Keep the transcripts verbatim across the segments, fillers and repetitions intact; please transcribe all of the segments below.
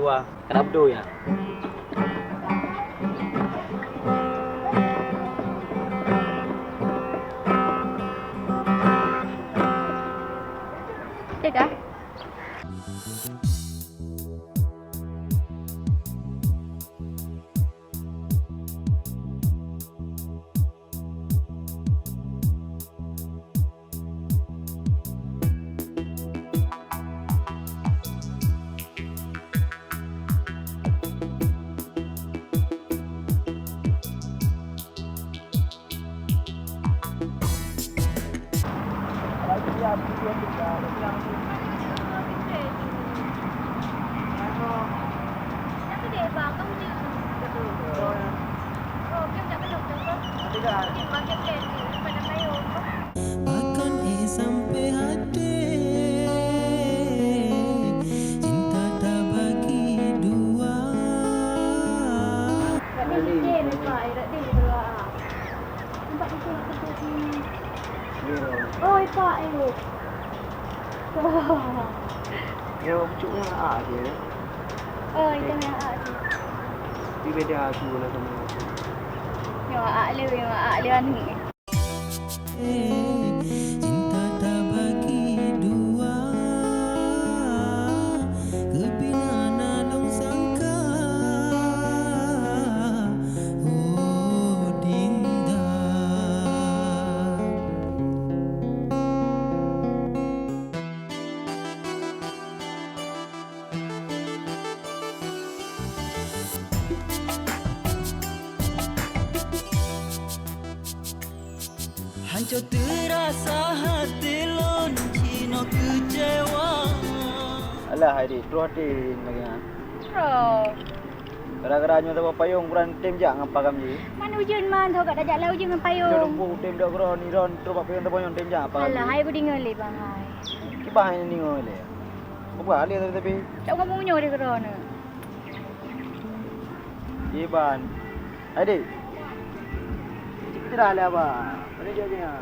Wah, keuneuk beudôh ya. Cegah. Akan eh sampai hati cinta terbagi dua. Nampak di sini, Pak. Eh, oi, Pak, eh. Yo, pucuk nyan A je. Oh, itu yang A je. Tapi beda tu lah sama tu. Yo, A le, yo, A le anu. Cinta terbagi dua. Keubinan along sangka, oh Dinda. Hanco teurasa hati lôn, jinoe keucewa. Alah, hai dek, troh deh lagèe nyan. Troh. Gara-gara nyoe saboh payong, kurang tem jak ngon pakam jih. Man ujeuen man, tho ka tajak lam ujeuen ngon payong. Ujeuen lumpur, tem dok keudroe, ni ron, troh bak payong saboh nyoe tem jak pakam jih. Alah, hai kudeungö lé bang hai. Kiban hai neudeungö lé. Peugah lé tapi. Cok ngomong nyoe di keudroe nyoe. Kiban. Hai dek. Cerita lah abang. Mana dia dia?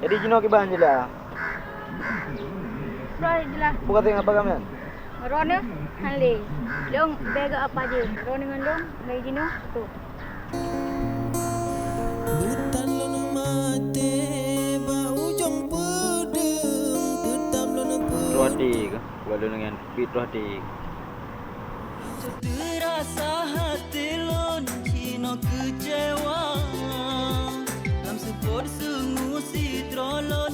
Jadi jinoe kiban je lah. Troh jeulaih. Bukan tengah apa kami kan? Droeneuh han lé. Lôn bèk geuapa jih. Droeneuh ngon lôn lagèe jinoe tu. Butan lôn maté bak ujong peudeueng, teutab lôn peuet. Troh até kah? Buat lôn ngon pit troh até. Teurasa hati lôn jinoe keucewa. Lam seupôt sungu sidroe lôn